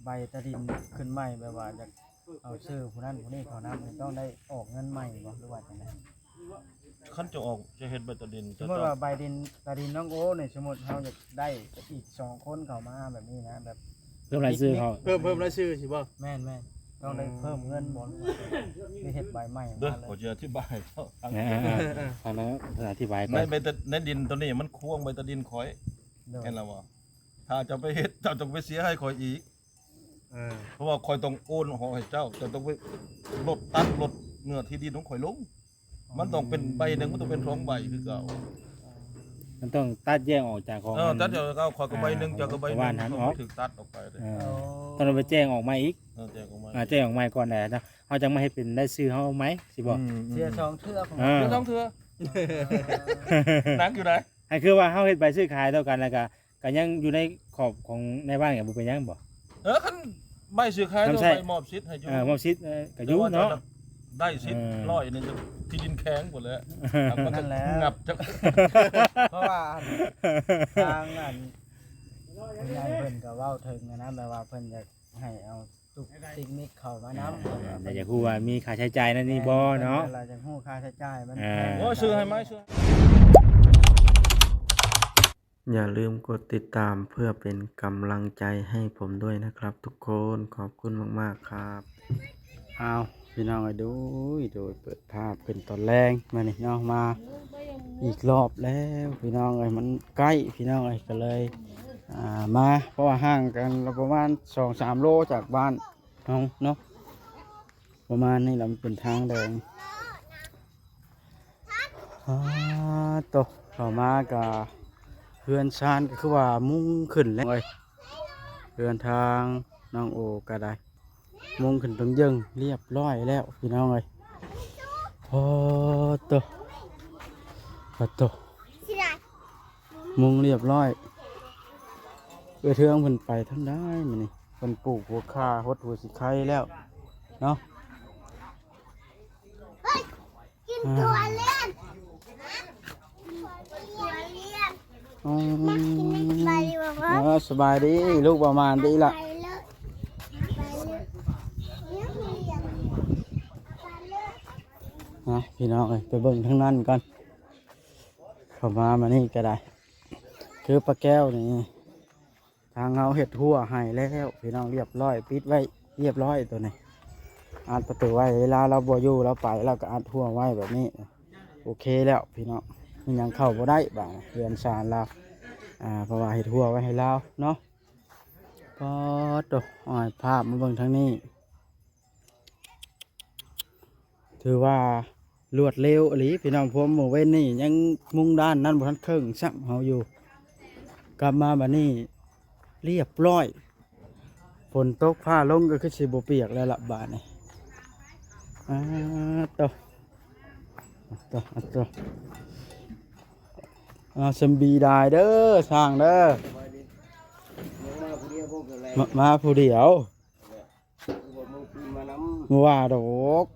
ໃບຕາດິນຂຶ້ນໃໝ່ ແບບວ່າຢາກເອົາຊື່ຜູ້ນັ້ນຜູ້ນີ້ເຂົ້ານຳ ຕ້ອງໄດ້ອອກເງິນໃໝ່ບໍ່ ຫຼືວ່າຈັ່ງໃດ? ຄັນຈະອອກ ຈະເຮັດໃບຕາດິນ ສົມມຸດວ່າໃບດິນ ຕາດິນນ້ອງໂອນີ້ ສົມມຸດເຮົາຢາກໄດ້ອີກສອງຄົນເຂົ້າມາແບບນີ້ນະ ແບບ ເພີ່ມລາຍຊື່ເຂົາ ເພີ່ມ ເພີ່ມລາຍຊື່ຊິບໍ່? ແມ່ນໆ ຕ້ອງໄດ້ເພີ່ມເງິນບໍ່ ຫຼືວ່າເຮັດໃບໃໝ່ມາເລີຍ? ເດີ ຂໍອະທິບາຍໃຫ້ເຈົ້າຟັງ ອ່າໆ ອາ ອະທິບາຍກ່ອນ ໃນໃບຕາ ໃນດິນໂຕນີ້ມັນຂວາງໃບຕາດິນຂ້ອຍ ໂດຍ ເຫັນແລ້ວບໍ່? ຖ້າເຈົ້າໄປເຮັດ ເຈົ້າຕ້ອງໄປເສຍໃຫ້ຂ້ອຍອີກ ເອີ ເພາະວ່າຂ້ອຍຕ້ອງໂອນອອກໃຫ້ເຈົ້າ ເຈົ້າຕ້ອງໄປລົດຕັດລົດເນື້ອທີ່ດິນຂອງຂ້ອຍລົງ ມັນຕ້ອງເປັນໃບໜຶ່ງ ມັນຕ້ອງເປັນສອງໃບຄືເກົ່າ ມັນຕ້ອງຕັດແຍກອອກຈາກຂອງ ເອີ ອັນ ຕັດແຍກອອກ ຂ້ອຍກໍໃບໜຶ່ງ ອ່າ ເຈົ້າກໍໃບໜຶ່ງ ຂອງບ້ານຫັ້ນອອກ ມັນຖືກຕັດອອກໄປເດ້ ເອີ ໂອ້ ຕ້ອງໄປແຈ້ງອອກໃໝ່ອີກ ເອີ ແຈ້ງອອກໃໝ່ ອ່າ ແຈ້ງອອກໃໝ່ກ່ອນແຫຼະເນາະ ເຮົາຈັ່ງມາເຮັດເປັນລາຍຊື່ເຮົາໃໝ່ຊິບໍ່? ອືມ ເສຍສອງເທື່ອ ເອີ ເສຍສອງເທື່ອ ໜັກຢູ່ໃດ ອັນຄືວ່າເຮົາເຮັດໃບຊື້ຂາຍຕໍ່ກັນ ແລ້ວກະ ກະຍັງຢູ່ໃນຂອບຂອງນາຍບ້ານ ກະບໍ່ເປັນຫຍັງບໍ່? ເອີ ຄັນໃບຊື້ຂາຍ ໃບມອບສິດໃຫ້ຢູ່ ເອີ ມອບສິດ ເອີ ກະຢູ່ເນາະ ແຕ່ວ່າເຈົ້າໄດ້ສິດ ເອີ ຮ້ອຍໜຶ່ງ ທີ່ດິນແຂວງພຸ້ນແຫຼະ ນັ້ນແຫຼະ ງັບ ເພາະວ່າອັນ ທາງອັນ ຜູ້ໃຫຍ່ເພິ່ນກະເວົ້າເຖິງຫັ້ນນະ ແບບວ່າເພິ່ນຢາກໃຫ້ເອົາຕຸກຕິກນິກເຂົ້າມານຳ ເອີ ແຕ່ຢາກຮູ້ວ່າມີຄ່າໃຊ້ຈ່າຍໃນນີ້ບໍ່ເນາະ ແມ່ນໆ ຢາກຮູ້ຄ່າໃຊ້ຈ່າຍມັນ ເອີ ແພງ ໂອ້ຍ ຊື້ໃຫ້ໃໝ່ ຊື້ อย่าลืมกดติดตามเพื่อเป็นกำลังใจให้ผมด้วยนะครับทุกคน ขอบคุณมากๆ ครับ อ้าว พี่น้องเอ้ย โดย โดย เปิดภาพขึ้นตอนแลงมานี่เนาะ มาอีกรอบแล้ว พี่น้องเอ้ย มันใกล้ พี่น้องเอ้ย ก็เลย อ่า มา เพราะว่าห่างกันประมาณสองสามโลจากบ้านเฮาเนาะ ประมาณนี้แหละ มันเป็นทางแดง อาโต เข้ามาก็เฮือนซานก็คือว่ามุงขึ้นแล้วเอ้ย เฮือนทางน้องโอก็ได้ มุงขึ้นเถิงเยิงเรียบร้อยแล้วพี่น้องเอ้ย โอ้โต โอ้โต มุงเรียบร้อย เอื้อยเทืองเพิ่นไปทางใดมื้อนี้ เพิ่นปลูกหัวข่า หดหัวสิไคแล้วเนาะ เฮ้ย กินถั่วเล่น อ๋อ มากินใบบัว เออ สบายดี ลูกประมาณนี้ละ นะ พี่น้องเอ้ย ไปเบิ่งทางนั้นก่อน เข้ามามานี่ก็ได้ คือป้าแก้วนี่ ทางเฮาเฮ็ดฮั้วให้แล้วพี่น้อง เรียบร้อย ปิดไว้เรียบร้อยตัวนี้ อัดประตูไว้ เวลาเราบ่อยู่ เราไป เราก็อัดฮั้วไว้แบบนี้ โอเคแล้วพี่น้อง มันยังเข้าบ่ได้บาดนี้ เฮือนซานเรา อ่า เพราะว่าเฮ็ดฮั้วไว้ให้เราเนาะ ปอดโต อ้าย ภาพมาเบิ่งทางนี้ ถือว่ารวดเร็วอีหลีพี่น้อง เพราะมื้อเว้นนี่ยังมุงด้านนั้นบ่ทันเคิ่งซ้ำ เฮาอยู่ กลับมาบัดนี้เรียบร้อย ฝนตกฟ้าลงก็คือสิบ่เปียกแล้วล่ะบาดนี้ อาโต อาโต อาโต อา สำบายดีเด้อ ช่างเด้อ มา มาผู้เดียว บ่ว่าดอก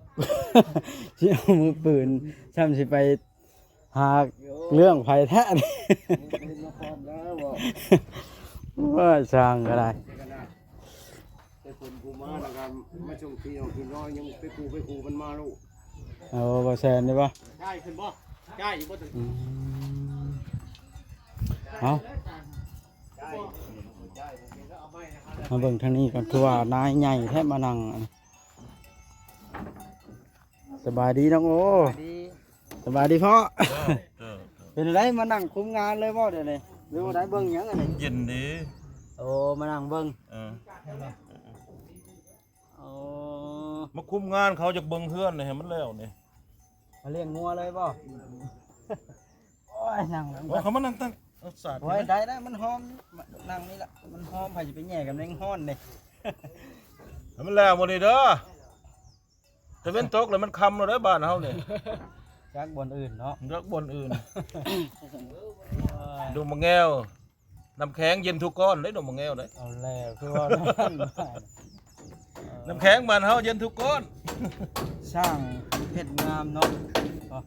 สิเอามือปืน ซ้ำสิไปหาเรื่องไผแท้ ว่าช่างก็ได้ แต่คนกูมาแล้วก็มาส่งที่เอาที่น้อย ยังไปกูไปกูมันมาลูก เอาบ่แซนได้บ่ ใช่ขึ้นบ่ ใช่อยู่บ่ อืม เอา มาเบิ่งทางนี้ก่อน คือว่านายใหญ่แท้มานั่ง สบายดีน้องโอ สบายดี สบายดีพ่อ เจ้า เจ้า เป็นไดมานั่งคุมงานเลยบ่เดี๋ยวนี้ หรือว่าได้เบิ่งหยังอันนี้ เย็นดี โอ้ มานั่งเบิ่ง เออ โอ้ มาคุมงานเขา อยากเบิ่งเฮือนนี่ให้มันแล้วนี่ มาเลี้ยงงัวเลยบ่ โอ้ย นั่งหลัง โอ้ย เขามานั่งตั้ง เอาสาด โอ้ย ได้ ได้ มันหอม นั่งนี่ละ มันหอม ไผสิไปแย่กับแมงฮ้อนนี่ ให้มันแล้วมื้อนี้เด้อ ตะเว็นตกแล้ว มันค่ำแล้วเด้อบ้านเฮานี่ จักบ่อนอื่นเนาะ จักบ่อนอื่น ดงมะแงว น้ำแข็งเย็นทุกก้อนเด้ ดงมะแงวเด้ เอาแล้ว คือว่านั่น น้ำแข็งบ้านเฮาเย็นทุกก้อน ช่างเฮ็ดงามเนาะ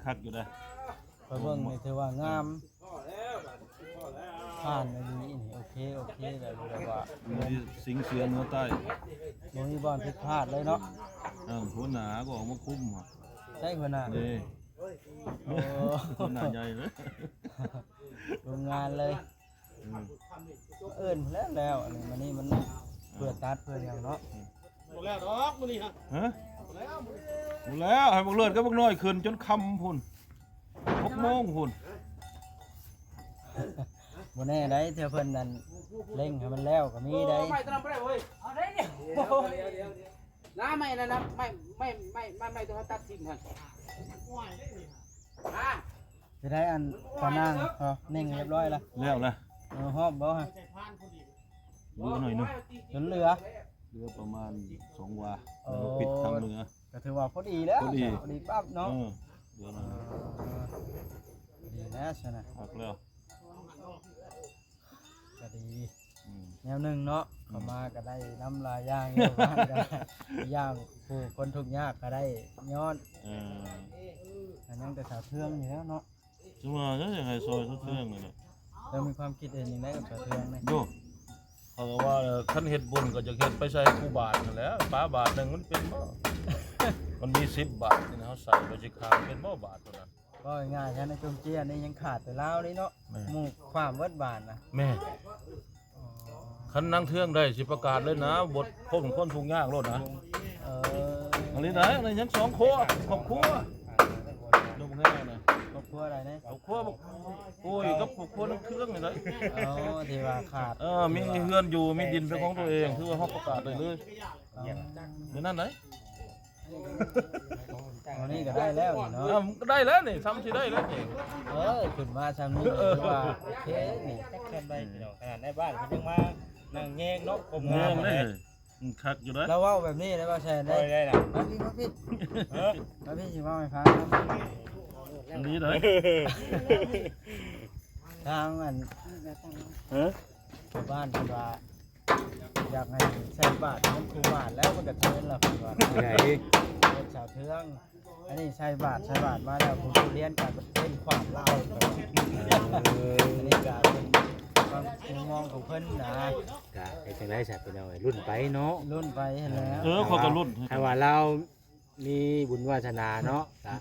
คักอยู่นะ ไปเบิ่งนี่ถือว่างาม ผ่านอีหลีนี่ โอเค ເຄ ໂອເຄ ແບບ ແບບວ່າ ຢູ່ທີ່ສິງເສືອເໜືອໃຕ້ ບໍ່ມີບ່ອນຜິດພາດເລີຍເນາະ. ເອີ ຫົວໜ້າກໍອອກມາຄຸມ ໃຊ່ຫົວໜ້າ ເດ້ ໂອ້ ຫົວໜ້າໃຫຍ່ເລີຍ ໂຮງງານເລີຍ. ອືມ ເອີ້ນແລ້ວ ແລ້ວ ອັນນີ້ ມື້ນີ້ມັນເພື່ອຕັດເພື່ອຫຍັງເນາະ. ບໍ່ແລ້ວດອກມື້ນີ້ຮະ ຮະ ບໍ່ແລ້ວ ໃຫ້ບັກເລີດກັບບັກນ້ອຍຂຶ້ນຈົນຄ່ຳພຸ້ນ ຫົກໂມງພຸ້ນ. ບໍ່ແນ່ໃດ ເທື່ອເພິ່ນນັ້ນເລັ່ງໃຫ້ມັນແລ້ວກໍມີໃດ. ເອົາໄດ້ນີ້ ນ້າໄມ້ນັ້ນນະ ໄມ້ ໄມ້ ໄມ້ ໄມ້ ໄມ້ຕົວເຮົາຕັດຖິ້ມຫັ້ນ ອ່າ ຊິໄດ້ອັນຕານາງ ເອີ ເໜັງຮຽບຮ້ອຍລະ ແລ້ວລະ. ເອີ ຮອບບໍ່ຮະ ເຫຼືອໜ້ອຍໜຶ່ງ ຈົນເຫຼືອ ເຫຼືອປະມານສອງວາ ເອີ ແລ້ວກໍປິດທາງເໜືອ ກໍຖືວ່າພໍດີແລ້ວ ພໍດີ ພໍດີປັບເນາະ. ເອີ ເຫຼືອໜ້ອຍໜຶ່ງ ເອີ ພໍດີແລ້ວຊັ້ນນະ ຄັກແລ້ວ. ກໍດີ ອືມ ແນວໜຶ່ງເນາະ ອືມ ເຂົ້າມາກໍໄດ້ນຳຫຼາຍຢ່າງຢູ່ ບ້ານກໍໄດ້ ຢ່າງຜູ້ຄົນທຸກຍາກກໍໄດ້ຍ້ອນ ເອີ ກໍຍັງແຕ່ສາວເທືອງນີ້ແຫຼະເນາະ. ຈັ່ງວ່າເອີ ຢາກໃຫ້ຊ່ອຍສາວເທືອງນີ້ແຫຼະ. ເຈົ້າມີຄວາມຄິດເຫັນຈັ່ງໃດກັບສາວເທືອງນີ້? ໂອ້ ເຂົາກໍວ່າ ເອີ ຄັນເຮັດບຸນກໍຈະເຮັດໄປໃສ່ຄູ່ບາດຫັ້ນແຫຼະ ປາບາດໜຶ່ງມັນເປັນບໍ່? ມັນມີສິບບາດນີ້ນະ ເຮົາໃສ່ໄປຊິຂາຍເປັນບໍ່ບາດໂຕນັ້ນ? ເວົ້າງ່າຍໆ ຄັນໃນຈົງເຈ້ຍນີ້ຍັງຂາດແຕ່ລາວນີ້ເນາະ. ແມ່ນ ໝູ່ຄວາມເບິດບາດນະ. ແມ່ນ ອໍ ຄັນນາງເທືອງໄດ້ຊິປະກາດເລີຍນະ ບົດຄົນ ຄົນທຸກຍາກໂລດນະ. ເອີ ອັນນີ້ໄດ້ ອັນນີ້ຍັງສອງຄົວ ຄອບຄົວ ລູກແມ່ນະ. ຄອບຄົວໃດນະ? ຄອບຄົວບັກໂອ້ຍ ກັບຄອບຄົວນາງເທືອງນີ້ໄດ໋. ອໍ ທີ່ວ່າຂາດ ເອີ ມີເຮືອນຢູ່ ມີດິນເປັນຂອງຕົວເອງ ຖືວ່າເຮົາປະກາດໄດ້ເລີຍ. ອໍ ແນວນັ້ນໄດ໋. ອັນນີ້ກໍໄດ້ແລ້ວນີ້ເນາະ. ເອີ ມັນກໍໄດ້ແລ້ວນີ້ ຊ່ຳຊິໄດ້ແລ້ວນີ້. ເອີ ຂຶ້ນມາຊ່ຳນີ້ ເອີ ຖືວ່າໂອເຄນີ້. ຈັກສ່ວນໃດພີ່ນ້ອງ ຂະໜາດໃນບ້ານເພິ່ນຍັງມານັ່ງແຍງເນາະ ຄວາມງາມເດ້. ອືມ ຄັກຢູ່ເດ້. ລາວເວົ້າແບບນີ້ໄດ້ບໍ່ແຊນໄດ້? ໂອ້ຍ ໄດ້ລະ. ມາພີ່ ມາພີ່ ເອີ ມາພີ່ ຊິເວົ້າໃຫ້ຟັງ. ອັນນີ້ເດ້ ທາງອັນ ເອີ ຊາວບ້ານເພິ່ນວ່າ ຢາກໃຫ້ໃສ່ບາດນຳຄູ່ບາດແລ້ວ ມັນກະເທີນລະເພິ່ນວ່າ. ໃດ ເປັນສາວເທືອງ ອັນນີ້ໃສ່ບາດ ໃສ່ບາດມາແລ້ວ ຜູ້ລຽນກະເປັນຂວາມລາວ. ເອີ ອັນນີ້ກະເປັນຄວາມມຸມມອງຂອງເພິ່ນນະ. ກະເຮັດຈັ່ງໃດຊະພີ່ນ້ອງເອີຍ ລຸ້ນໄປເນາະ ລຸ້ນໄປຫັ້ນແຫຼະ. ເອີ ຂ້ອຍກະລຸ້ນ ຖ້າວ່າລາວ ມີບຸນວາສະໜາເນາະ ກະ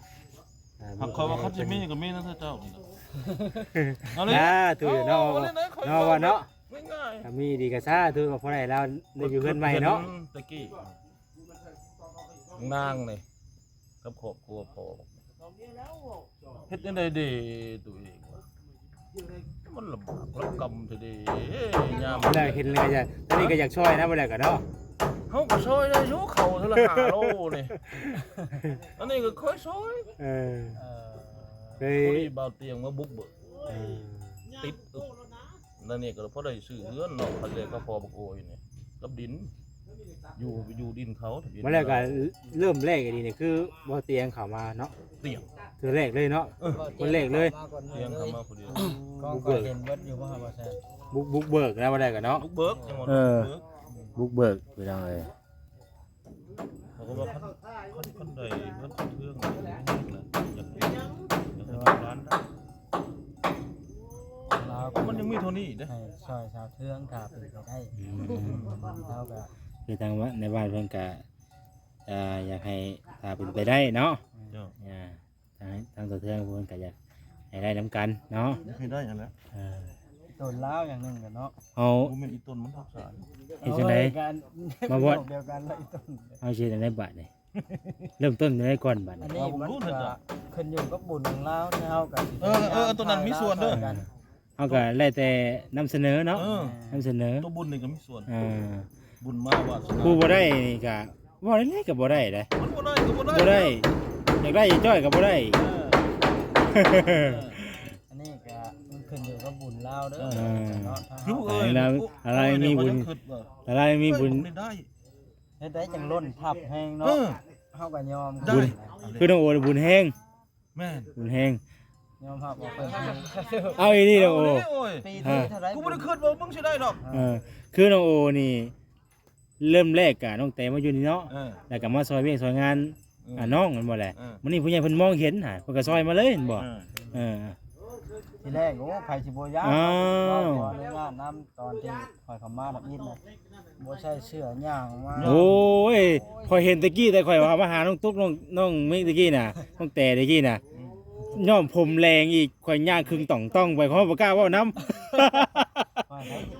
ເອີ ຫາກຂ້ອຍວ່າຄັນຊິມີກໍມີນຳເຈົ້ານີ້ລະ. ເອົາເລີຍ ສາທຸເນາະ ເນາະ ວ່າເນາະ ງ່າຍໆ ຖ້າມີດີກໍສາທຸ ວ່າພໍໄດ້ລາວໄດ້ຢູ່ເຮືອນໃໝ່ເນາະ. ຕະກີ້ນາງນີ້ກັບຄອບຄົວພໍ່ ເຮັດແນວໃດເດຕົວເອງວະ? ມັນລຳບາກລຳກຳແທ້ເດ ຍາມ ແລ້ວເຫັນແລ້ວກໍຢາກ ຕອນນີ້ກໍຢາກຊ່ອຍນະ ບໍ່ແລ້ວກໍເນາະ. ເຮົາກໍຊ່ອຍໄດ້ຢູ່ ເຂົ້າເທື່ອລະຫ້າໂລນີ້ ອັນນີ້ກໍຄ່ອຍຊ່ອຍ. ເອີ ເອີ ເຄີຍ ພໍດີບ່າວຕຽງມາບຸກເບີກ ເອີ ຕິດອຶກ ນັ້ນນີ້ກໍພໍໄດ້ຊື້ເຮືອນເນາະ ຄັນແລກກັບພໍ່ບັກໂອຍນີ້ ກັບດິນ ຢູ່ ຢູ່ດິນເຂົາ. ບໍ່ແລ້ວກໍເລີ່ມແລກອີ່ຫຼີນີ້ຄືບໍ່ຕຽງເຂົ້າມາເນາະ ຕຽງ ເທື່ອແລກເລີຍເນາະ. ເອີ ຄົນແລກເລີຍ ຕຽງເຂົ້າມາຜູ້ດຽວ. ກໍ ກໍເຫັນເບິດຢູ່ບໍ່ ບໍ່ແຊນ ບຸກ ບຸກເບີກນະ ບໍ່ແລ້ວກໍເນາະ ບຸກເບີກ. ເອີ ບຸກເບີກ ພີ່ນ້ອງເອີຍ. ເຂົາກໍວ່າຄັນ ຄັນ ຄັນໃດເງິນເທື່ອງ ຢາກ ຢາກໃຫ້ລູກຫຼານໄດ້ ລາວກໍມັນຍັງມີເທົ່ານີ້ເດ້ ໃຫ້ຊ່ອຍຊາວເທືອງ ຖ້າເປັນໄປໄດ້. ອືມ ລາວກໍ ຄືທາງວ່າ ໃນບ້ານເພິ່ນກະ ອ່າ ຢາກໃຫ້ ຖ້າເປັນໄປໄດ້ເນາະ. ເຈົ້າ ອ່າ ທາງ ທາງຕົວເທືອງເພິ່ນກໍຢາກໃຫ້ໄດ້ນຳກັນເນາະ ຢາກໃຫ້ໄດ້ຫັ້ນແຫຼະ. ເອີ ຕົ້ນລາວຢ່າງໜຶ່ງແຫຼະເນາະ ເຮົາ ບໍ່ແມ່ນອີ່ຕົ້ນມັນຮັກສາ ເຮັດຈັ່ງໃດ ມາບອດ ດຽວກັນລະອີ່ຕົ້ນ. ເຮົາຊິເຮັດຈັ່ງໃດບາດນີ້ ເລີ່ມຕົ້ນຈັ່ງໃດກ່ອນບາດນີ້? ອັນນີ້ມັນກໍຂຶ້ນຢູ່ກັບບຸນຂອງລາວ ແຕ່ເຮົາກໍ ເອີ ເອີ ໂຕນັ້ນມີສ່ວນເດີ ເຮົາກໍແລ້ວແຕ່ນຳສະເໜີເນາະ. ເອີ ນຳສະເໜີ ໂຕບຸນນີ້ກໍມີສ່ວນ. ເອີ ບຸນມາວາດສະໜາ ຜູ້ບໍ່ໄດ້ນີ້ກໍເວົ້າແນວໃດກໍບໍ່ໄດ້ເດ້ ມັນບໍ່ໄດ້ກໍບໍ່ໄດ້ ບໍ່ໄດ້ ຢາກໄດ້ຈ້ອຍກໍບໍ່ໄດ້. ເອີ ເອີ ອັນນີ້ກໍມັນຂຶ້ນຢູ່ກັບບຸນລາວເດີ ເອີ ເນາະ. ຄືເອີຍ ລາວ ລາວມີບຸນ ລາວມີບຸນ ເຮັດໄດ້ຈັ່ງລົ້ນທັບແຮງເນາະ. ເອີ ເຮົາກໍຍອມ ບຸນ ຄືນ້ອງໂອບຸນແຮງ. ແມ່ນ ບຸນແຮງ ຍອມຮັບວ່າເພິ່ນ ເອົາອີ່ຫຼີເດີໂອ. ເອົາອີ່ຫຼີໂອຍ ປີທີ່ເທົ່າໃດ ກູບໍ່ໄດ້ຄິດວ່າມຶງຊິໄດ້ດອກ. ເອີ ຄືນ້ອງໂອນີ້ ເລີ່ມແລກກະນ້ອງແຕມາຢູ່ນີ້ເນາະ ເອີ ແລ້ວກະມາຊ່ອຍວຽກຊ່ອຍງານ ເອີ ອ່າ ນ້ອງແມ່ນບໍ່ແຫຼະ. ເອີ ມື້ນີ້ຜູ້ໃຫຍ່ເພິ່ນມອງເຫັນຫາ ເພິ່ນກະຊ່ອຍມາເລີຍແມ່ນບໍ່? ເອີ ເອີ ເອີ ທີແລກ ໂອ້ ໃຜຊິບໍ່ຢ້ານ ອ້າວ ເວົ້າຂໍອະນຸຍາດນຳ ຕອນທີ່ຂ້ອຍເຂົ້າມາທຳອິດນະ ບໍ່ໃສ່ເສື້ອຫຍັງມາ ໂອ້ຍ ຂ້ອຍເຫັນແຕ່ກີ້ ແຕ່ຂ້ອຍວ່າມາຫານ້ອງຕຸກ ນ້ອງ ນ້ອງມິກແຕ່ກີ້ນະ ນ້ອງແຕແຕ່ກີ້ນະ ອືມ ຍ້ອມຜົມແດງອີກ ຂ້ອຍຍ່າງຄຶ່ງຕ່ອງຕ່ອງໄປ ຂ້ອຍບໍ່ກ້າເວົ້ານຳ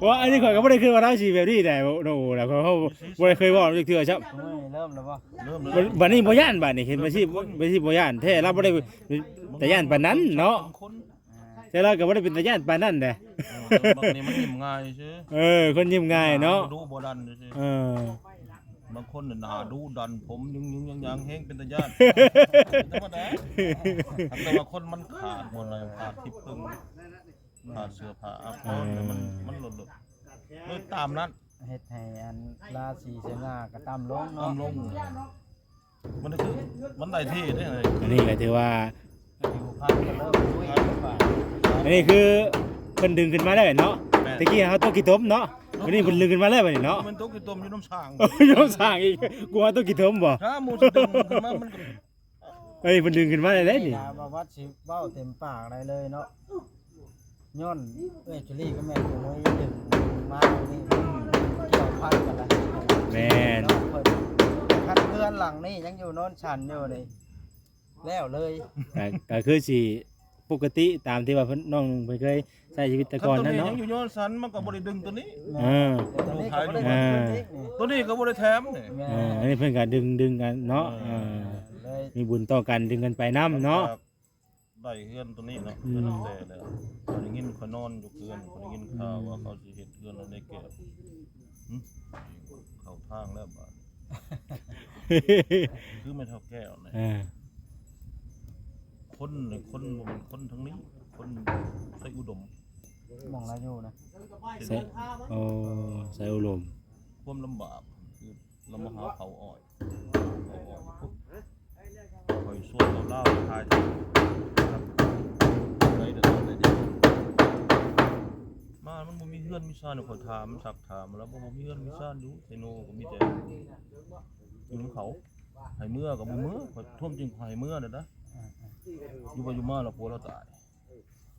ວ່າອັນນີ້ຂ້ອຍກໍບໍ່ໄດ້ຄິດວ່າລາວຊິແບບນີ້ແຫຼະ ໂອ້ ແລ້ວຂ້ອຍບໍ່ໄດ້ເຄີຍເວົ້າຈັກເທື່ອຊ້ຳ ເລີ່ມແລ້ວບໍ່? ເລີ່ມແລ້ວ ບັດ ບັດນີ້ບໍ່ຢ້ານ ບັດນີ້ເຫັນ ບັດຊິ ບັດຊິບໍ່ຢ້ານແທ້ ລາວບໍ່ໄດ້ຕາຢ້ານປານນັ້ນເນາະ ແຕ່ລາວກໍບໍ່ໄດ້ເປັນຕາຢ້ານປານນັ້ນເດ້ ເອີ ບັດນີ້ມັນຍິ້ມງ່າຍຊື່ ເອີ ຄົນຍິ້ມງ່າຍເນາະ ໜ້າບໍ່ດຸບໍ່ດັນຊື່ ເອີ ບາງຄົນໜ້າດຸດັນ ຜົມຍຶງໆຫຍັງໆ ແຮງເປັນຕາຢ້ານ ທຳມະດາ ແຕ່ວ່າຄົນມັນຂາດໝົດເລີຍ ຂາດທີ່ເພິ່ງ ຂາດເສື້ອຜ້າອາພອນ ເອີ ມັນ ມັນຫຼຸດໆ ໂດຍຕາມນັ້ນ ເຮັດໃຫ້ອັນລາສີສະຫງ່າກໍຕ່ຳລົງເນາະ ຕ່ຳລົງ ມັນຄື ມັນໄດ້ທີ່ເດ້ ອັນນີ້ກໍຖືວ່າ ຜິວພັນກໍເລີ່ມຄຸຍຂຶ້ນໄປ ອັນນີ້ຄືເພິ່ນດຶງຂຶ້ນມາໄດ້ເນາະ ແມ່ນ ແຕ່ກີ້ເຮົາຕົກຂີ້ຕົມເນາະ ບັດນີ້ເພິ່ນດຶງຂຶ້ນມາແລ້ວບັດນີ້ເນາະ ມັນຕົກຂີ້ຕົມຢູ່ນ້ຳສ້າງ ຢູ່ນ້ຳສ້າງອີກ ກວຕົກຂີ້ຕົມບໍ່ ຖ້າໝູ່ຊິດຶງຂຶ້ນມາ ມັນກໍ ເອີຍ ເພິ່ນດຶງຂຶ້ນມາໄດ້ເດ້ນີ້ ນີ້ນະ ບໍ່ວ່າຊິເວົ້າເຕັມປາກໄດ້ເລີຍເນາະ ຍ້ອນເອື້ອຍຈຸລີກັບແມ່ຈຸເລີຍດຶງມານີ້ ກ່ຽວພັນກັນລະ ແມ່ນ ເນາະ ເພິ່ນ ຄັນເຮືອນຫຼັງນີ້ຍັງຢູ່ໂນນສັນຢູ່ນີ້ ແລ້ວເລີຍ ກໍ ກໍຄືຊິປົກກະຕິຕາມທີ່ວ່າເພິ່ນ ນ້ອງເພິ່ນເຄີຍໃຊ້ຊີວິດແຕ່ກ່ອນນັ້ນເນາະ ຄັນຕົວນີ້ຍັງຢູ່ໂນນສັນ ມັນກໍບໍ່ໄດ້ດຶງຕົວນີ້ ເອີ ຕົວນີ້ກໍບໍ່ໄດ້ ເອີ ເພິ່ນດຶງອີກນີ້ ຕົວນີ້ກໍບໍ່ໄດ້ແຖມນີ້ ເອີ ອັນນີ້ເພິ່ນກໍດຶງ ດຶງກັນເນາະ ເອີ ເອີ ເລີຍ ມີບຸນຕໍ່ກັນ ດຶງກັນໄປນຳເນາະ ໄດ້ເຮືອນຕົວນີ້ເນາະ ອືມ ເຮືອນແຕ່ແລ້ວ ຂ້ອຍໄດ້ຍິນ ຂ້ອຍນອນຢູ່ເຮືອນ ຂ້ອຍໄດ້ຍິນຂ່າວວ່າເຂົາຊິເຮັດເຮືອນໃນແກ້ວ ຫຶ ເຂົ້າທາງແລ້ວບາດ ຄືແມ່ເຖົ້າແກ້ວນີ້ ເອີ ຄົນນີ້ ຄົນບໍ່ແມ່ນຄົນທາງນີ້ ຄົນໄຊອຸດົມ ໝ່ອງລາວຢູ່ນະ ໄຊ ໂອ້ ໄຊອຸດົມ ຄວາມລຳບາກຄືລາວມາຫາເຜົາອ້ອຍ ເຜົາອ້ອຍ ຂ້ອຍຊວນເອົາລາວຂາຍ ໄດ້ແຕ່ຕອນໃດເດ ມາມັນບໍ່ມີເຮືອນມີຊານ ຂ້ອຍຖາມ ສັກຖາມແລ້ວ ບໍ່ ບໍ່ມີເຮືອນມີຊານຢູ່ ເຊໂນກໍມີແຕ່ຢູ່ນຳເຂົາ ໃຫ້ເມືອກໍບໍ່ເມືອ ຂ້ອຍ ທ່ວມຈິງຂ້ອຍໃຫ້ເມືອແລ້ວນະ ຢູ່ໄປຢູ່ມາແລ້ວຜົວລາວຕາຍ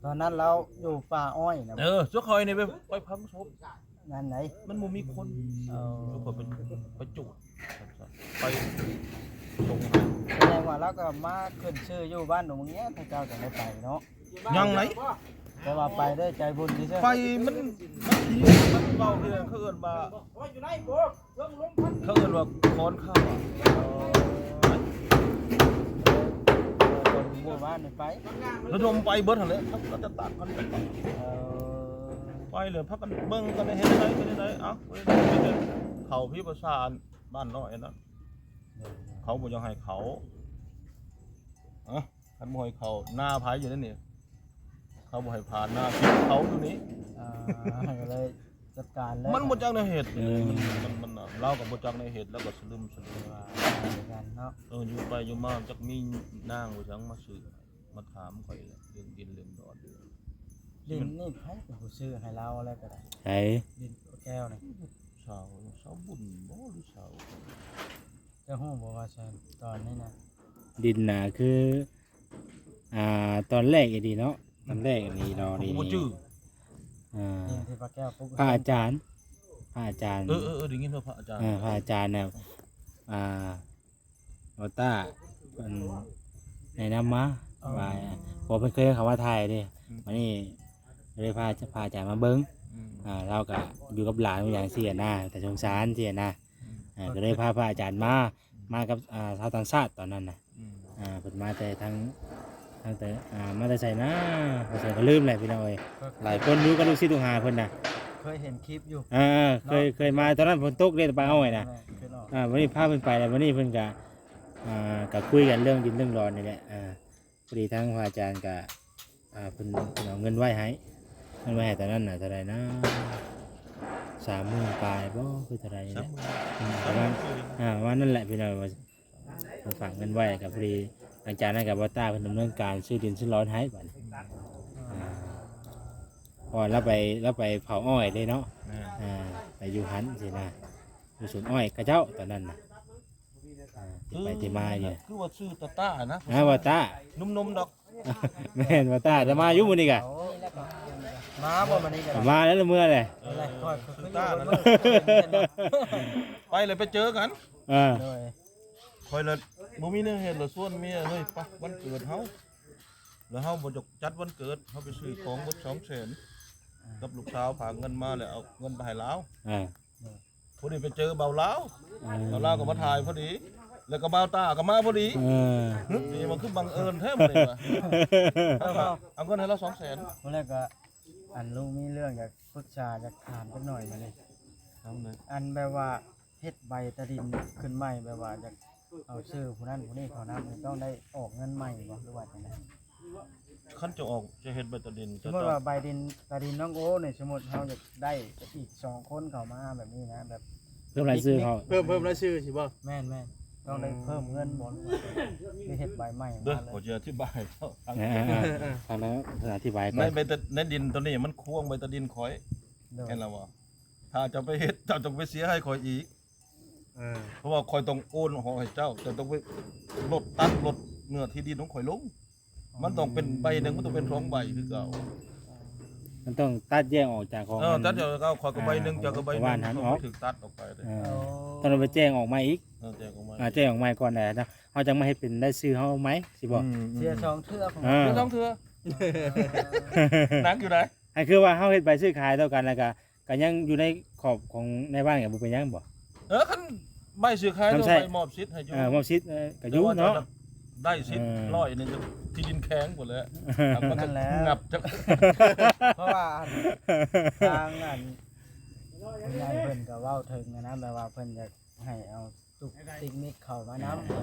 ຕອນນັ້ນລາວຢູ່ປ່າອ້ອຍນະ ເອີ ສ່ວນຂ້ອຍນີ້ໄປ ໄປຝັງສົບ ນັ້ນໃດ ມັນບໍ່ມີຄົນ ເອີ ຂ້ອຍໄປ ໄປຈູດ ໄປສົ່ງໃຫ້ ສະແດງວ່າລາວກໍມາຂຶ້ນຊື່ຢູ່ບ້ານດອງແງນ ພວກເຈົ້າຈັ່ງໄດ້ໄປເນາະ ຍັງໃດ ແຕ່ວ່າໄປດ້ວຍໃຈບຸນຊື່ໆ ໄປ ມັນ ມັນ ມັນເວົ້າເລື່ອງ ເຂົາເອີ້ນວ່າ ເຂົາເອີ້ນວ່າຄອນຂ້າວ ເອີ ເອີ ເອີ ໝູ່ບ້ານນີ້ໄປ ລະດົມໄປເບິດຫັ້ນແຫຼະ ລາວຈະຕັດກັນໄປ ເອີ ໄປເລີຍ ພາກັນເບິ່ງກັນ ເຮັດຈັ່ງໃດ ເຮັດຈັ່ງໃດ ເອົ້າ ເຂົາພິພາສາບ້ານນ້ອຍນັ້ນ ເຂົາບໍ່ຢາກໃຫ້ເຂົ້າ ເອົ້າ ຄັນບໍ່ໃຫ້ເຂົ້າ ນາໃຜຢູ່ໃນນີ້ ເຂົາບໍ່ໃຫ້ຜ່ານນາ ເຂົາຢູ່ນີ້ ອ່າ ກໍເລີຍຈັດການເລີຍ ມັນບໍ່ຈັກແນວເຮັດ ເອີ ມັນ ມັນ ມັນ ລາວກໍບໍ່ຈັກແນວເຮັດ ລາວກໍສະລຶມສະເໜືອ ວ່າກັນເນາະ ເອີ ຢູ່ໄປຢູ່ມາ ຈັກມີນາງບໍ່ຈັກມາຊື້ ມາຖາມຂ້ອຍເລື່ອງດິນເລື່ອງດອນ ດິນນີ້ໃຜເປັນຜູ້ຊື້ໃຫ້ລາວແລ້ວກໍໄດ້ ໃຜ ດິນປາແກ້ວນີ້ ສາວ ສາວບຸນບໍ່ ຫຼືສາວ ເຈົ້າຮູ້ບໍ່ວ່າຊະ ຕອນນີ້ນະ ດິນນະຄື ອ່າ ຕອນແລກອີ່ຫຼີເນາະ ຕອນແລກນີ້ເນາະ ເຂົາກໍບໍ່ຈື່ ອ່າ ທີ່ພະແກ້ວປຸກ ພະອາຈານ ພະອາຈານ ເອີໆ ໄດ້ຍິນວ່າພະອາຈານ ເອີ ພະອາຈານນະ ອ່າ ບໍ່ຕ້າເພິ່ນແນະນຳມາ ເອີ ວ່າ ເພາະເພິ່ນເຄີຍເຂົ້າມາຖ່າຍເດ້ ອືມ ບາດນີ້ເລີຍພາພະອາຈານມາເບິ່ງ ອືມ ອ່າ ລາວກໍຢູ່ກັບຫຼານຫຍັງຊີ້ນະ ແຕ່ສົງສານຊີ້ນະ ອືມ ອ່າ ກໍເລີຍພາພະອາຈານມາ ມາກັບ ອ່າ ຊາວຕ່າງຊາດຕອນນັ້ນນະ ອືມ ອ່າ ເພິ່ນມາແຕ່ທາງ ທາງແຕ່ ອ່າ ມາແຕ່ໃສນະ ໄປໃສກໍລືມແຫຼະພີ່ນ້ອງເອີຍ ກໍ ຫຼາຍຄົນຢູ່ກັບລູກສິດລູກຫາເພິ່ນນະ ເຄີຍເຫັນຄລິບຢູ່ ເອີ ເຄີຍ ເນາະ ເຄີຍມາຕອນນັ້ນຝົນຕົກເດ້ ໄປເອົາໄວ້ນະ ແມ່ນ ເຄີຍອອກ ອ່າ ວັນນີ້ພາເພິ່ນໄປແລ້ວ ວັນນີ້ເພິ່ນກໍ ອ່າ ກໍຄຸຍກັນເລື່ອງດິນເລື່ອງດອນນີ້ແຫຼະ ອ່າ ພໍດີທາງພະອາຈານກໍ ອ່າ ເພິ່ນ ເພິ່ນເອົາເງິນໄວ້ໃຫ້ ເງິນໄວ້ໃຫ້ຕອນນັ້ນນະ ເທົ່າໃດນະ ສາມໝື່ນປາຍບໍ່ ຄືເທົ່າໃດນີ້ແຫຼະ ສາມໝື່ນ ອືມ ປະມານ ອ່າ ປະມານນັ້ນແຫຼະພີ່ນ້ອງ ເພິ່ນຝາກເງິນໄວ້ ກໍພໍດີຫຼັງຈາກນັ້ນກໍບໍ່ຕ້າເພິ່ນດຳເນີນການຊື້ດິນຊື້ດອນໃຫ້ບັດນີ້ ອ່າ ເພາະວ່າລາວໄປ ລາວໄປເຜົາອ້ອຍເດ້ເນາະ ແມ່ນ ອ່າ ໄປຢູ່ຫັ້ນຊີ້ນະ ຢູ່ສວນອ້ອຍເຂົາເຈົ້າຕອນນັ້ນນະ ອ່າ ທີ່ໄປທີ່ມາຢູ່ ຄືວ່າຊື່ຕາຕ້ານະ ອ່າ ວ່າຕ້າ ໜຸ່ມໆດອກ ແມ່ນ ບໍ່ຕ້າ ຈະມາຢູ່ມື້ນີ້ກະ ມາບໍ່ມື້ນີ້ກະ ມາແລ້ວ ເມື່ອແຫຼະ ໄປແລ້ວໄປເຈີກັນ ເອີ ຂ້ອຍລະບໍ່ມີແນວເຮັດ ລະຊວນເມຍ ເຮີ້ຍ ໄປວັນເກີດເຮົາ ລະເຮົາບໍ່ຢາກຈັດວັນເກີດ ເຮົາໄປຊື້ຂອງໝົດສອງແສນ ກັບລູກສາວຝາກເງິນມາ ແລ້ວເອົາເງິນໄປໃຫ້ລາວ ເອີ ພໍດີໄປເຈີບ່າວລາວ ເອີ ບ່າວລາວກໍມາຖ່າຍພໍດີ ແລ້ວກໍບ່າວຕ້າກໍມາພໍດີ ເອີ ນີ້ມັນຄືບັງເອີນແທ້ມື້ນີ້ວ່າ ເອົາເງິນໃຫ້ລາວສອງແສນ ມື້ແລກກໍ ອັນ ລຸງມີເລື່ອງຢາກປຶກສາ ຢາກຖາມຈັກໜ່ອຍມື້ນີ້ ຖາມແດ່ ອັນ ແບບວ່າ ເຮັດໃບຕາດິນຂຶ້ນໃໝ່ ແບບວ່າຢາກເອົາຊື່ຜູ້ນັ້ນຜູ້ນີ້ເຂົ້ານຳ ຕ້ອງໄດ້ອອກເງິນໃໝ່ບໍ່ ຫຼືວ່າຈັ່ງໃດ? ຄັນຈະອອກ ຈະເຮັດໃບຕາດິນ ສົມມຸດວ່າໃບດິນ ຕາດິນນ້ອງໂອນີ້ ສົມມຸດເຮົາຢາກໄດ້ອີກສອງຄົນເຂົ້າມາແບບນີ້ນະ ແບບເພີ່ມລາຍຊື່ເຂົາ ເພີ່ມ ເພີ່ມລາຍຊື່ຊິບໍ່? ແມ່ນໆ ຕ້ອງໄດ້ເພີ່ມເງິນບໍ່ ຫຼືວ່າເຮັດໃບໃໝ່ມາເລີຍ? ເດີ ຂໍອະທິບາຍໃຫ້ເຈົ້າຟັງ ເອີໆໆ ຟັງແລ້ວອະທິບາຍໄປ ໃນໃບຕາ ໃນດິນໂຕນີ້ມັນຄວງໃບຕາດິນຂ້ອຍ ໂດຍ ເຫັນແລ້ວບໍ່? ຖ້າເຈົ້າໄປເຮັດ ເຈົ້າຕ້ອງໄປເສຍໃຫ້ຂ້ອຍອີກ ເອີ ເພາະວ່າຂ້ອຍຕ້ອງໂອນອອກໃຫ້ເຈົ້າ ເຈົ້າຕ້ອງໄປລົດ ຕັດລົດເນື້ອທີ່ດິນຂອງຂ້ອຍລົງ ມັນຕ້ອງເປັນໃບໜຶ່ງ ມັນຕ້ອງເປັນສອງໃບຄືເກົ່າ ມັນຕ້ອງຕັດແຍກອອກຈາກຂອງ ເອີ ຕັດແຍກອອກ ຂ້ອຍກໍໃບໜຶ່ງ ເຈົ້າກໍໃບໜຶ່ງ ມັນຖືກຕັດອອກໄປເດ້ ຕ້ອງໄປແຈ້ງອອກໃໝ່ອີກ ເອີ ແຈ້ງອອກໃໝ່ ອ່າ ແຈ້ງອອກໃໝ່ກ່ອນແຫຼະເນາະ ເຮົາຈັ່ງມາເຮັດເປັນລາຍຊື່ເຮົາໃໝ່ ຊິບໍ່? ເສຍສອງເທື່ອ ເສຍສອງເທື່ອ ໜັກຢູ່ໃດ ອັນຄືວ່າເຮົາເຮັດໃບຊື້ຂາຍຕໍ່ກັນ ແລ້ວກະ ກະຍັງຢູ່ໃນຂອບຂອງນາຍບ້ານ ກະບໍ່ເປັນຫຍັງບໍ່? ເອີ ຄັນໃບຊື້ຂາຍ ໃບມອບສິດໃຫ້ຢູ່ ເອີ ມອບສິດ ເອີ ກະຢູ່ເນາະ ແຕ່ວ່າເຈົ້າໄດ້ສິດ ເອີ ຮ້ອຍໜຶ່ງ ທີ່ດິນແຂວງພຸ້ນແຫຼະ ມັນກະງັບ ເພາະວ່າ ອັນ ທາງ ອັນ ຜູ້ໃຫຍ່ເພິ່ນກະເວົ້າເຖິງຫັ້ນນະ ແບບວ່າເພິ່ນຢາກໃຫ້ເອົາ ຕຸກຕິກນິກເຂົ້າມານຳ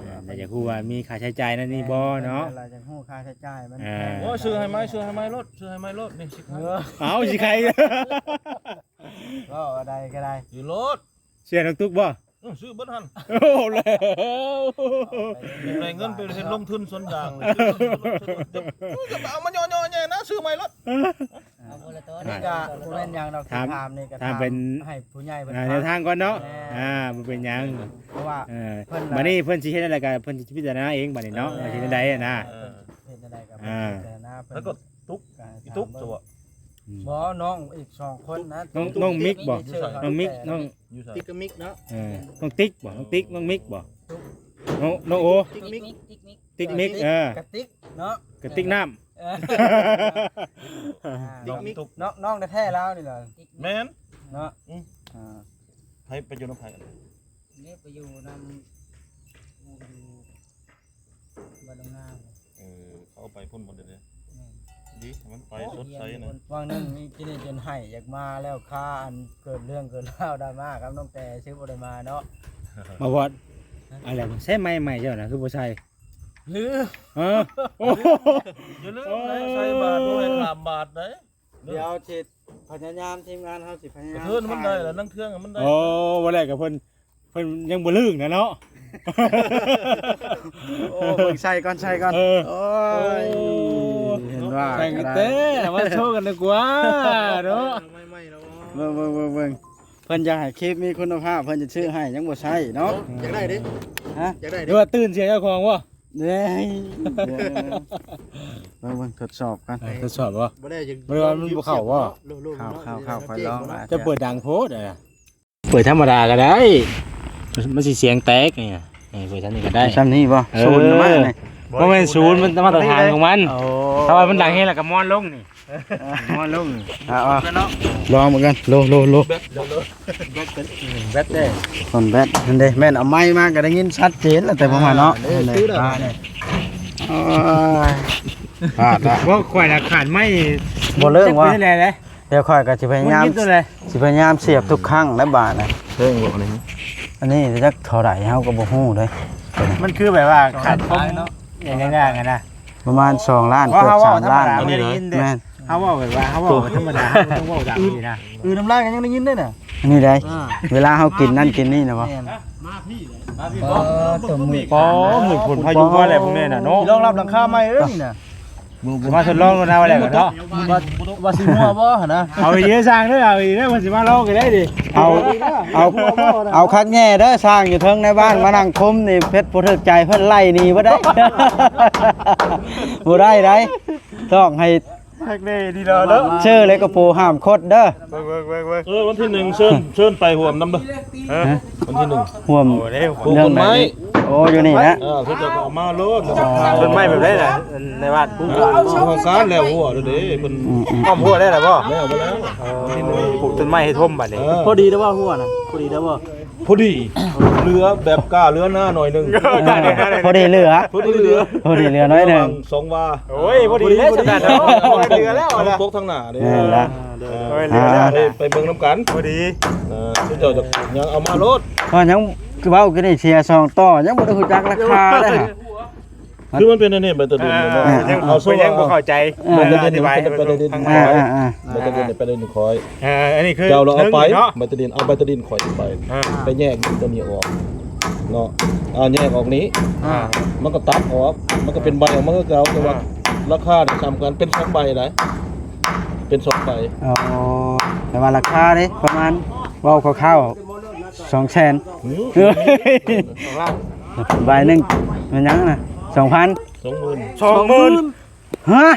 ແມ່ນ ແຕ່ຢາກຮູ້ວ່າມີຄ່າໃຊ້ຈ່າຍໃນນີ້ບໍ່ເນາະ ແມ່ນ ແມ່ນ ຢາກຮູ້ຄ່າໃຊ້ຈ່າຍມັນ ອ່າ ແພງ ໂອ້ຍ ຊື້ໃຫ້ໃໝ່ ຊື້ໃຫ້ໃໝ່ໂລດ ຊື້ໃຫ້ໃໝ່ໂລດ ນີ້ຊິຂາຍ ເອົາ ຊິຂາຍ ເວົ້າອັນໃດກໍໄດ້ ຊື້ໂລດ ເຊື່ອນ້ອງຕຸກບໍ່? ເອີ ຊື້ເບິດຫັ້ນ ໂອ້ ແລ້ວ ໄດ້ເງິນໄປເຮັດລົງທຶນສວນຢາງ ຊື້ໂລດ ຊື້ໂລດ ຢ່າໄປເອົາມາຍໍ້ໆແຍ່ນະ ຊື້ໃໝ່ໂລດ. ອ່າ ອັນນີ້ກະບໍ່ແມ່ນຫຍັງດອກ ຖາມ ຖາມນີ້ກະຖາມເປັນ ຖາມໃຫ້ຜູ້ໃຫຍ່ເພິ່ນ ອ່າ ຟັງ ແນວທາງກ່ອນເນາະ ແມ່ນ ອ່າ ບໍ່ເປັນຫຍັງ ເພາະວ່າ ເອີ ເພິ່ນ ບັດນີ້ເພິ່ນຊິເຮັດແນວໃດກະເພິ່ນຊິພິຈາລະນາເອງບັດນີ້ເນາະ ເອີ ວ່າຊິແນວໃດຫັ້ນນະ ເອີ ເພິ່ນເຮັດແນວໃດກະ ອ່າ ພິຈາລະນາເພິ່ນ ແລ້ວກໍຕຸກ ກະໃຫ້ ອີ່ຕຸກ ຖາມເບິ່ງ ຕົວະ ອືມ ບໍ່ ນ້ອງອີກສອງຄົນນະ ນ້ອງ ຕຸກ ນ້ອງມິກບໍ່? ນ້ອງມິກ ນ້ອງ ຕິກກັບມິກເນາະ ເອີ ນ້ອງຕິກບໍ່? ນ້ອງຕິກ ນ້ອງມິກບໍ່? ນ້ອງ ນ້ອງໂອ ຕິກມິກ ຕິກມິກ ຕິກມິກ ເອີ ກະຕິກເນາະ ກະຕິກນ້ຳ ເອີ ຕິກມິກ ນ້ອງ ນ້ອງແທ້ໆລາວນີ້ລະ ແມ່ນເນາະ ອືມ ອ່າ ໃຜໄປຢູ່ນຳໃຜ? ນີ້ໄປຢູ່ນຳ ຢູ່ ບ້ານດອງນາ ເອີ ເຂົາໄປພຸ້ນໝົດເດ້ ແມ່ນ ດີ ໃຫ້ມັນໄປສົດໃສນະ ວ່າງໜຶ່ງນີ້ ກິນຈົນໄຫ້ຢາກມາແລ້ວ ຄາອັນເກີດເລື່ອງເກີດລາວດຣາມາກັບນ້ອງແຕ່ ຊິບໍ່ໄດ້ມາເນາະ ມາວອດ ອັນແຫຼະ ໃຊ້ໄມ້ໃໝ່ເຈົ້ານະ ຄືບໍ່ໃສ່ ລືມ ເອີ ໂອ້ ຢ່າລືມນະ ໃສ່ບາດບໍ່ແມ່ນຂ້າມບາດໃດ ດຽວຊິພະຍາຍາມ ທີມງານເຮົາຊິພະຍາຍາມ ກະເທີນມັນໄດ້ລະ ນັ່ງເທື່ອງມັນໄດ້ ໂອ້ ບໍ່ແລ້ວກະເພິ່ນ ເພິ່ນຍັງບໍ່ລຶ້ງນະເນາະ ໂອ້ ເບິ່ງໃສ່ກ່ອນ ໃສ່ກ່ອນ ເອີ ໂອ້ຍ ໂອ້ຍ ເຫັນວ່າ ແຂ່ງກັນແຕ່ ມາໂຊກັນດີກວ່າເນາະ ເບິ່ງ ເບິ່ງ ເບິ່ງ ເບິ່ງ ເພິ່ນຢາກໃຫ້ຄລິບມີຄຸນນະພາບ ເພິ່ນຈະຊື້ໃຫ້ ຍັງບໍ່ໃຊ້ເນາະ ຢາກໄດ້ເດ້ ຮະ ຢາກໄດ້ເດ້ ຫຼືວ່າຕື່ນເສຍເຈົ້າຂອງບໍ່? ເດ້ ເບິ່ງ ເບິ່ງ ທົດສອບກັນ ເອີ ທົດສອບບໍ່? ບໍ່ໄດ້ ບໍ່ໄດ້ວ່າມັນບໍ່ເຂົ້າບໍ່? ເຂົ້າ ເຂົ້າ ເຂົ້າ ເຂົ້າ ຂ້ອຍລອງລະ ເຈົ້າເປີດດັງໂພດ ເອີ ເປີດທຳມະດາກໍໄດ້ ມັນຊິສຽງແຕກນີ້ ນີ້ເປີດຊ່ຳນີ້ກໍໄດ້ ຊ່ຳນີ້ບໍ່? ເອີ ສູນມານີ້ ບໍ່ແມ່ນສູນ ມັນມາດຕະຖານຂອງມັນ ໂອ້ ຖ້າວ່າມັນດັງແຮງແລ້ວກໍມອນລົງນີ້ ມອນລົງນີ້ ເອົາ ເອົາ ລອງເບິ່ງກັນ ໂລ ໂລ ໂລ ແບັດ ໂລ ໂລ ແບັດເດ້ ຄົນແບັດຫັ້ນເດ້ ແມ່ນເອົາໄມມາກໍໄດ້ຍິນຊັດເຈນແລ້ວ ແຕ່ບໍ່ມາເນາະ ເອີ ໂອ້ຍ ພາດລະ ບໍ່ ຂ້ອຍນະຂາດໄມ ບໍ່ເລີກວ່າ ຈັກເປັນແນວໃດ ດຽວຂ້ອຍກໍຊິພະຍາຍາມ ຊິພະຍາຍາມສຽບທຸກຄັ້ງແລ້ວບາດນະ ເທິງບໍ່ນີ້ ອັນນີ້ຈັກເທົ່າໃດເຮົາກໍບໍ່ຮູ້ເດ້ ມັນຄືແບບວ່າຂາດຄວາມ ເນາະ ຫຍັງໆຫັ້ນນະ ປະມານສອງລ້ານ ເກືອບສາມລ້ານ ແມ່ນ ເຮົາເວົ້າແບບວ່າ ເຮົາເວົ້າທຳມະດາ ເຮົາບໍ່ຕ້ອງເວົ້າດັງນີ້ນະ ອື ນ້ຳລາຍກໍຍັງໄດ້ຍິນເດ້ນະ ອັນນີ້ໄດ໋ ເວລາເຮົາກິນນັ້ນກິນນີ້ນະບໍ່ ແມ່ນ ເອີ ຕົວໝຶກ ອໍ ໝຶກຝົນພາຍຸມາແລ້ວພວກນີ້ນະເນາະ ຊິລອງລັບຫຼັງຄາໃໝ່ເດີ້ນີ້ນະ ຊິມາທົດລອງໂລດນະ ວ່າແລ້ວກໍເນາະ ວ່າ ວ່າຊິຮົ່ວບໍ່ຫັ້ນນະ. ເອົາອີ່ຫຼີ ຊ່າງເດີ ເອົາອີ່ຫຼີເດີ ເພິ່ນຊິມາລອງກໍໄດ້ເດ. ເອົາ ເອົາ ເອົາຄັກແນ່ເດີ ຊ່າງຢູ່ເທິງໃນບ້ານມານັ່ງຄຸມນີ້ ເພັດບໍ່ຖືກໃຈເພິ່ນໄລ່ໜີບໍ່ໄດ້ ບໍ່ໄດ້ໃດ໋ ຕ້ອງໃຫ້ ຄັກແນ່ດີເນາະ ເຊີເລຍກະໂປຫ້າມຄົດເດີ. ເບິ່ງໆໆໆ ເອີ ວັນທີໜຶ່ງ ເຊີນ ເຊີນໄປຮ່ວມນຳເດີ. ຮະ? ວັນທີໜຶ່ງ ຮ່ວມ ໂອ້ ເລື່ອງໃດ? ປູກຕົ້ນໄມ້. ໂອ້ ຢູ່ນີ້ນະ. ເອີ ເຂົາເຈົ້າກໍເອົາມາໂລດ. ອໍ ຕົ້ນໄມ້ແບບໃດລະ? ໃນວັດ ຜູ້ ຫ້ອງການແລ້ວ ຮົ້ວແລ້ວເດ້ ເພິ່ນ ອືມໆ ອ້ອມຮົ້ວໄດ້ລະບໍ່? ແລ້ວ ແລ້ວ. ອໍ ປູກຕົ້ນໄມ້ໃຫ້ຖົມບັດນີ້. ເອີ ພໍດີແລ້ວບໍ່ ຮົ້ວນະ? ພໍດີແລ້ວບໍ່? ພໍດີ ເຫຼືອແບບກ້າເຫຼືອໜ້າໜ້ອຍໜຶ່ງ. ພໍດີເຫຼືອ ພໍດີເຫຼືອ ພໍດີເຫຼືອໜ້ອຍໜຶ່ງ ລະຫວ່າງສອງວາ. ໂອ້ຍ ພໍດີແລ້ວ ພໍດີ ສຳລັບເຮົາ ພໍດີເຫຼືອແລ້ວ ທັງປົກທັງໜ້າເດ້. ແມ່ນລະ. ເອີ ເອີ ເຫຼືອແລ້ວ ເອີ ໄປເບິ່ງນຳກັນ ພໍດີ. ເອີ ເຈົ້າຈະຍັງເອົາມາໂລດ ເພາະຍັງເວົ້າກັນນີ້ເສຍສອງຕໍ່ ຍັງບໍ່ໄດ້ຮູ້ຈັກລາຄາເດ້. ຄືມັນເປັນອັນນີ້ ແບັດເຕີຣີນເນາະ. ອ່າ ຍັງ ເອົາ ຍັງບໍ່ເຂົ້າໃຈ. ອ່າ ອະທິບາຍ ອ່າໆໆ ແບັດເຕີຣີນໄປເລີຍ ຂ້ອຍ. ອ່າ ອັນນີ້ຄື ເຈົ້າລະເອົາໄປ ເນາະ ແບັດເຕີຣີນ ເອົາແບັດເຕີຣີນຂ້ອຍໄປ ອ່າ ໄປແຍກຕົວນີ້ອອກເນາະ. ອ່າ ແຍກອອກນີ້ ອ່າ ມັນກໍຕັດອອກ ມັນກໍເປັນໃບອອກມາຄືເກົ່າ ແຕ່ວ່າ ອ່າ ລາຄານີ້ສ່ຳກັນ ເປັນສອງໃບໃດ໋ ເປັນສອງໃບ. ອໍ ແຕ່ວ່າລາຄາເດ້ ປະມານ ເວົ້າຄ່າວໆ ສອງແສນ. ອືມ ສອງລ້ານ ໃບໜຶ່ງແມ່ນຫຍັງນະ? ສອງພັນ ສອງໝື່ນ ສອງໝື່ນ. ຮະ?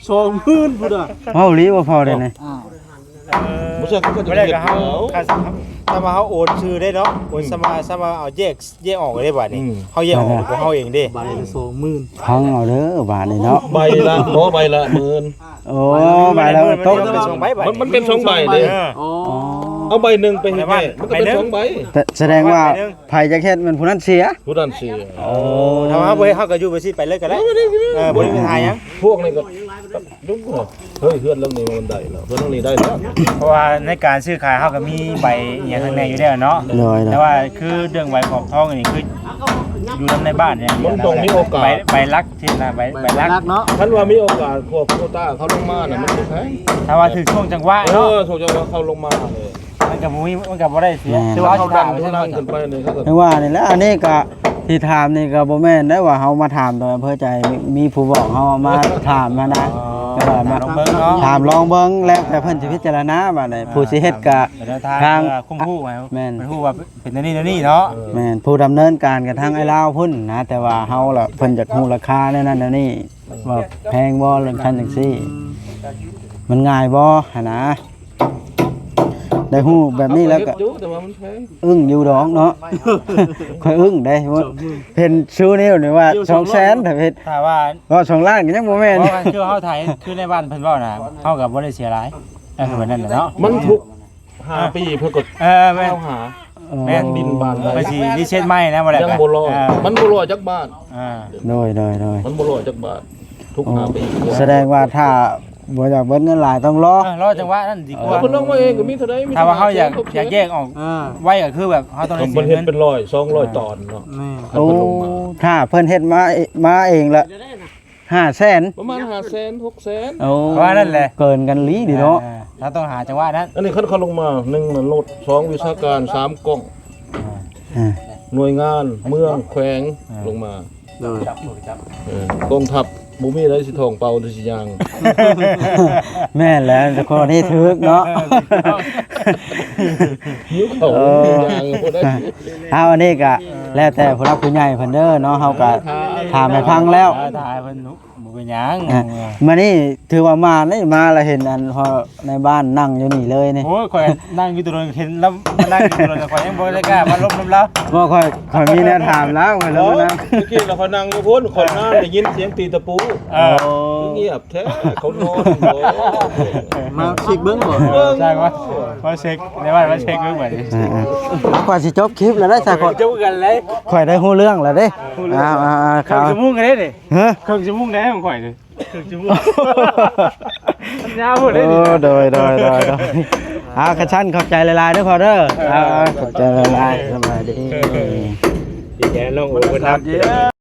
ສອງໝື່ນພຸ້ນນະ. ເວົ້າອີ່ຫຼີບໍ່ພໍເດ້ນີ້. ອ່າ ບໍ່ໃຊ່ ເຂົາກໍຈະ ບໍ່ໄດ້ ເຮັດ ກໍເຮົາ ແລ້ວ ຖ້າວ່າເຮົາໂອນຊື່ເດ້ເນາະ ໂອນ ອືມ ສ່ຳວ່າ ສ່ຳວ່າເອົາແຍກ ແຍກອອກເດ້ບາດນີ້. ອືມ ເຮົາແຍກອອກຂອງເຮົາເອງເດ້. ໃບລະສອງໝື່ນ ຟັງເອົາເດີບາດນີ້ເນາະ. ໃບລະ ບໍ່ ໃບລະໝື່ນ. ໂອ້ ໃບລະໝື່ນ ໃບລະໝື່ນ ຕົກ ມັນກໍເປັນສອງໃບ ບາດນີ້ ມັນ ມັນເປັນສອງໃບເດ້. ເອີ ອໍ ເອົາໃບໜຶ່ງໄປເຮັດໃຫ້ ມັນກໍເປັນສອງໃບ. ສະແດງວ່າໃຜຢາກເຮັດແມ່ນຜູ້ນັ້ນເສຍ ຜູ້ນັ້ນເສຍ. ໂອ້ ຖ້າວ່າເຮົາບໍ່ເຮັດ ເຮົາກໍຢູ່ໄປຊີ້ ໄປເລີຍກໍໄດ້. ເອີ ບໍ່ໄດ້ມີບັນຫາຫຍັງ ພວກນີ້ກໍ ເຮີຍ ເຮືອນຫຼັງນີ້ມັນໄດ້ແລ້ວ ເຮືອນຫຼັງນີ້ໄດ້ແລ້ວ. ເພາະວ່າໃນການຊື້ຂາຍເຮົາກໍມີໃບອີ່ຫຍັງຂ້າງໃນຢູ່ແລ້ວເນາະ. ໂດຍ ແຕ່ວ່າຄືເລື່ອງໃບຂອບທອງນີ້ຄືຢູ່ນຳໃນບ້ານຢ່າງດຽວ ມັນຕ້ອງມີໂອກາດ ໃບ ໃບຫຼັກຊີ້ນະ ໃບ ໃບຫຼັກເນາະ. ຄັນວ່າມີໂອກາດພວກໂຄຕ້າເຂົາລົງມານະ ມັນບໍ່ແພງ ຖ້າວ່າຖືກຊ່ວງຈັງຫວະເນາະ. ເອີ ຊ່ວງຈັງຫວະເຂົາລົງມາເລີຍ ມັນກໍບໍ່ມີ ມັນກໍບໍ່ໄດ້ເສຍ. ແມ່ນ ຖືວ່າເຂົາດັນ ເຂົາດັນຂຶ້ນໄປນີ້ ເຂົາກໍ ເຖິງວ່ານີ້ແຫຼະ ອັນນີ້ກໍທີ່ຖາມນີ້ກໍບໍ່ແມ່ນໄດ້ວ່າເຮົາມາຖາມໂດຍອຳເພີໃຈ ມີຜູ້ບອກເຮົາມາຖາມຫັ້ນນະ. ອໍ ເອີ ມາ ຖາມລອງເບິ່ງເນາະ ຖາມລອງເບິ່ງ ແລ້ວແຕ່ເພິ່ນຊິພິຈາລະນາບາດນີ້. ອ່າ ຜູ້ຊິເຮັດກໍ ອ່າ ທາງ ເພື່ອຄວາມຮູ້ໃຫ້ ແມ່ນ ເພິ່ນຮູ້ວ່າເປັນແນວນີ້ແນວນີ້ເນາະ. ແມ່ນ ຜູ້ດຳເນີນການກໍທາງອ້າຍລາວພຸ້ນນະ ແຕ່ວ່າເຮົາລະ ເພິ່ນຢາກຮູ້ລາຄາແນວນັ້ນແນວນີ້ ວ່າແພງບໍ່ ເລື່ອງຊັ້ນຈັ່ງຊີ້ ມັນງ່າຍບໍ່ຫັ້ນນະ. ໄດ້ຮູ້ແບບນີ້ແລ້ວກໍ ເຮັດຢູ່ ແຕ່ວ່າມັນແພງ ອຶ້ງຢູ່ດອກເນາະ. ຂ້ອຍອຶ້ງເດ້ ສອງໝື່ນ ເຫັນຊູນິ້ວນີ້ວ່າ ສອງແສນ ຖ້າເຮັດ ຖ້າວ່າ ເວົ້າສອງລ້ານກໍຍັງບໍ່ແມ່ນ. ເພາະວ່າຄືເຮົາໄຖ ຄືໃນບ້ານເພິ່ນເວົ້ານະ ເຮົາກໍບໍ່ໄດ້ເສຍຫຼາຍ ກໍຄືແບບນັ້ນແຫຼະເນາະ. ມັນທຸກຫ້າປີເພິ່ນກໍ ເອີ ແມ່ນ ເອົາຫາ ແມ່ນ ດິນບ້ານໃດ ເພິ່ນຊິຣີເຊັດໃໝ່ນະ ບໍ່ແລ້ວ ຍັງບໍ່ລອດ ເອີ ມັນບໍ່ລອດຈັກບາດ. ອ່າ ໂດຍ ໂດຍ ໂດຍ ມັນບໍ່ລອດຈັກບາດ ທຸກຫ້າປີ. ສະແດງວ່າຖ້າບໍ່ຢາກເບິດເງິນຫຼາຍຕ້ອງລໍ ເອີ ລໍຈັງຫວະນັ້ນດີກວ່າ. ເອີ ເພິ່ນລົງມາເອງກໍມີເທົ່າໃດ ມີ ຖ້າວ່າເຮົາຢາກ ເທົ່າໃດ ຢາກແຍກອອກ ອ່າ ໄວກໍຄືແບບເຮົາຕ້ອງໄດ້ເສຍເງິນ. ເພິ່ນເຮັດເປັນຮ້ອຍ ສອງຮ້ອຍ ອ່າ ຕອນເນາະ. ແມ່ນ ໂອ້ ຖ້າເພິ່ນເຮັດມາ ມາເອງລະ ຫ້າແສນ ປະມານຫ້າແສນ ຫົກແສນ ໂອ້ ປະມານນັ້ນແຫຼະ ເກີນກັນອີ່ຫຼີເນາະ. ອ່າ ເຮົາຕ້ອງຫາຈັງຫວະນັ້ນ. ອັນນີ້ຄັນເຂົາລົງມາ ໜຶ່ງ ລົດ ສອງ ວິຊາການ ສາມ ກ້ອງ ອ່າ ໜ່ວຍງານ ເມືອງ ແຂວງ ອ່າ ລົງມາ. ໂດຍ ເອີ ກອງທັບບໍ່ມີໃດຊິທ້ອງເປົ່າ ຫຼືຊິຍ່າງ. ແມ່ນແລ້ວ ຂໍ້ນີ້ຖືກເນາະ. ຫິວເຂົ້າ ເອີ ຍ່າງບໍ່ໄດ້. ເອົາ ອັນນີ້ກະແລ້ວແຕ່ຜູ້ຫຼັກຜູ້ໃຫຍ່ເພິ່ນເດີເນາະ ເຮົາກະຖາມໃຫ້ຟັງແລ້ວ ເອີ ຖ້າໃຫ້ເພິ່ນ ບໍ່ເປັນຫຍັງ. ອ່ະ ມື້ນີ້ຖືວ່າມານເດ້ ມາແລ້ວເຫັນອັນພໍ່ໃນບ້ານນັ່ງຢູ່ນີ້ເລີຍນີ້. ໂອ້ຍ ຂ້ອຍນັ່ງຢູ່ຕະດົນ ເຫັນລາວມານັ່ງຢູ່ຕະດົນ ຂ້ອຍຍັງບໍ່ໄດ້ກ້າມາລົມນຳລາວ. ບໍ່ ຂ້ອຍ ຂ້ອຍມີແນວຖາມລາວ ຂ້ອຍເລີຍມານັ່ງ. ເມື່ອກີ້ລະຂ້ອຍນັ່ງຢູ່ພຸ້ນ ຂ້ອຍມາໄດ້ຍິນສຽງຕີຕະປູ. ເອີ ງຽບແທ້ ເຂົານອນບໍ່? ມາເຊັກເບິ່ງບໍ່? ເບິ່ງ ຊ່າງວ່າ ມາເຊັກ ໃນບ້ານມາເຊັກເບິ່ງບັດນີ້. ອ່າໆ ຂ້ອຍຊິຈົບຄລິບແລ້ວເດ້ ຊ່າງ ຈົບກັນເລີຍ. ຂ້ອຍໄດ້ຮູ້ເລື່ອງແລ້ວເດ້. ເອີ ເອົາໆໆ ເຄິ່ງຊົ່ວໂມງກໍໄດ້ນີ້. ຮະ? ເຄິ່ງຊົ່ວໂມງໄດ້ຂອງຂ້ອຍນີ້. ເຄິ່ງຊົ່ວໂມງ ມັນຍາວໂພດເດ້. ໂອ້ ໂດຍ ໂດຍ ໂດຍ ໂດຍ. ເອົາ ຄັນຊັ້ນຂອບໃຈຫຼາຍໆເດີພໍ່ເດີ. ເອີ ເອົາໆ ຂອບໃຈຫຼາຍໆ. ສະບາຍດີ. ດີໃຈນ້ອງໂອເພິ່ນນຳ.